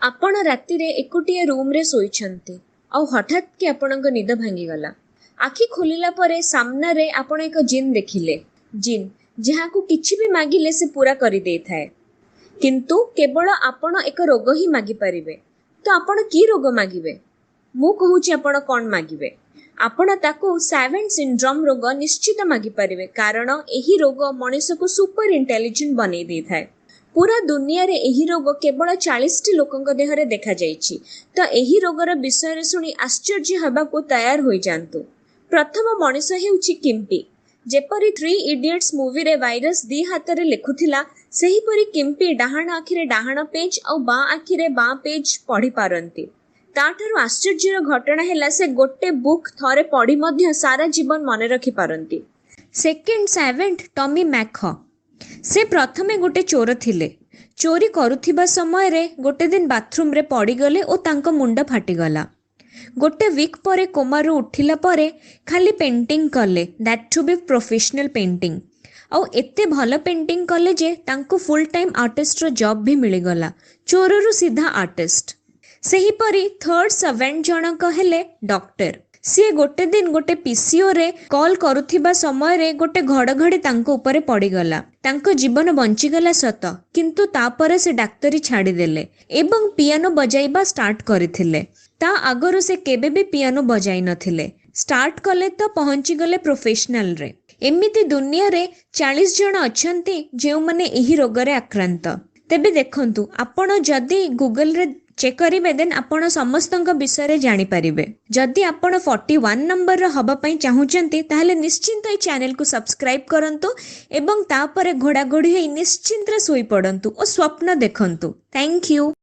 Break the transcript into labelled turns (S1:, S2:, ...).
S1: ଆପଣ ରାତିରେ ଏକୁଟିଆ ରୁମ୍ରେ ଶୋଇଛନ୍ତି ଆଉ ହଠାତ୍ କି ଆପଣଙ୍କ ନିଦ ଭାଙ୍ଗିଗଲା। ଆଖି ଖୋଲିଲା ପରେ ସାମ୍ନାରେ ଆପଣ ଏକ ଜିନ୍ ଦେଖିଲେ। ଜିନ୍, ଯାହାକୁ କିଛି ବି ମାଗିଲେ ସେ ପୂରା କରିଦେଇଥାଏ। କିନ୍ତୁ କେବଳ ଆପଣ ଏକ ରୋଗ ହିଁ ମାଗିପାରିବେ। ତ ଆପଣ କି ରୋଗ ମାଗିବେ? ମୁଁ କହୁଛି ଆପଣ କ'ଣ ମାଗିବେ। ଆପଣ ତାକୁ ସାଭେଣ୍ଟ ସିଣ୍ଡ୍ରୋମ୍ ରୋଗ ନିଶ୍ଚିତ ମାଗିପାରିବେ, କାରଣ ଏହି ରୋଗ ମଣିଷକୁ ସୁପର ଇଣ୍ଟେଲିଜେଣ୍ଟ ବନେଇ ଦେଇଥାଏ। ପୁରା ଦୁନିଆରେ ଏହି ରୋଗ କେବଳ 40ଟି ଲୋକଙ୍କ ଦେହରେ ଦେଖାଯାଇଛି। ତ ଏହି ରୋଗର ବିଷୟରେ ଶୁଣି ଆଶ୍ଚର୍ଯ୍ୟ ହେବାକୁ ତୟାର ହୋଇଯାଆନ୍ତୁ। ପ୍ରଥମ ମଣିଷ ହେଉଛି କିମ୍ପି। ଯେପରି ଥ୍ରୀ ଇଡିୟଟ୍ସ ମୁଭିରେ ଭାଇରସ ଦି ହାତରେ ଲେଖୁଥିଲା, ସେହିପରି କିମ୍ପି ଡାହାଣ ଆଖିରେ ଡାହାଣ ପେଜ୍ ଆଉ ବାଁ ଆଖିରେ ବାଁ ପେଜ୍ ପଢ଼ିପାରନ୍ତି। ତାଠାରୁ ଆଶ୍ଚର୍ଯ୍ୟର ଘଟଣା ହେଲା, ସେ ଗୋଟେ ବୁକ୍ ଥରେ ପଢ଼ି ମଧ୍ୟ ସାରା ଜୀବନ ମନେ ରଖିପାରନ୍ତି। Second ସାଭେଣ୍ଟ Tommy ମ୍ୟାଖ। ସେ ପ୍ରଥମେ ଗୋଟେ ଚୋର ଥିଲେ। ଚୋରି କରୁଥିବା ସମୟରେ ଗୋଟେ ଦିନ ବାଥରୁମରେ ପଡ଼ିଗଲେ ଓ ତାଙ୍କ ମୁଣ୍ଡ ଫାଟିଗଲା। ଗୋଟେ ୱିକ୍ ପରେ କୋମାରୁ ଉଠିଲା ପରେ ଖାଲି ପେଣ୍ଟିଂ କଲେ, that two B professional painting. ଆଉ ଏତେ ଭଲ ପେଣ୍ଟିଂ କଲେ ଯେ ତାଙ୍କୁ ଫୁଲ୍ ଟାଇମ୍ ଆର୍ଟିଷ୍ଟର ଜବ୍ ବି ମିଳିଗଲା। ଚୋରରୁ ସିଧା ଆର୍ଟିଷ୍ଟ। ସେହିପରି ଥର୍ଡ ସାଭେଣ୍ଟ ଜଣକ ହେଲେ ଡକ୍ଟର। ସିଏ ଗୋଟେ ଦିନ ଗୋଟେ ପିସିଓରେ କଲ୍ କରୁଥିବା ସମୟରେ ଗୋଟେ ଘଡ଼ଘଡ଼ି ତାଙ୍କ ଉପରେ ପଡ଼ିଗଲା। ତାଙ୍କ ଜୀବନ ବଞ୍ଚିଗଲା ସତ, କିନ୍ତୁ ତାପରେ ସେ ଡାକ୍ତରୀ ଛାଡ଼ିଦେଲେ ଏବଂ ପିଆନୋ ବଜାଇବା ଷ୍ଟାର୍ଟ କରିଥିଲେ। ତା ଆଗରୁ ସେ କେବେ ବି ପିଆନୋ ବଜାଇ ନଥିଲେ। ଷ୍ଟାର୍ଟ କଲେ ତ ପହଞ୍ଚିଗଲେ ପ୍ରଫେସନାଲରେ। ଏମିତି ଦୁନିଆରେ 40 ଜଣ ଅଛନ୍ତି ଯେଉଁମାନେ ଏହି ରୋଗରେ ଆକ୍ରାନ୍ତ। ତେବେ ଦେଖନ୍ତୁ, ଆପଣ ଯଦି ଗୁଗଲରେ ଚେକ୍ କରିବେ, ଦେନ୍ ଆପଣ ସମସ୍ତଙ୍କ ବିଷୟରେ ଜାଣିପାରିବେ। ଯଦି ଆପଣ 41 ନମ୍ବରର ହବା ପାଇଁ ଚାହୁଁଛନ୍ତି, ତାହେଲେ ନିଶ୍ଚିନ୍ତ ଏଇ ଚ୍ୟାନେଲକୁ ସବସ୍କ୍ରାଇବ୍ କରନ୍ତୁ ଏବଂ ତାପରେ ଘୋଡ଼ାଘୋଡ଼ି ହେଇ ନିଶ୍ଚିନ୍ତରେ ଶୋଇପଡ଼ନ୍ତୁ ଓ ସ୍ୱପ୍ନ ଦେଖନ୍ତୁ। Thank you.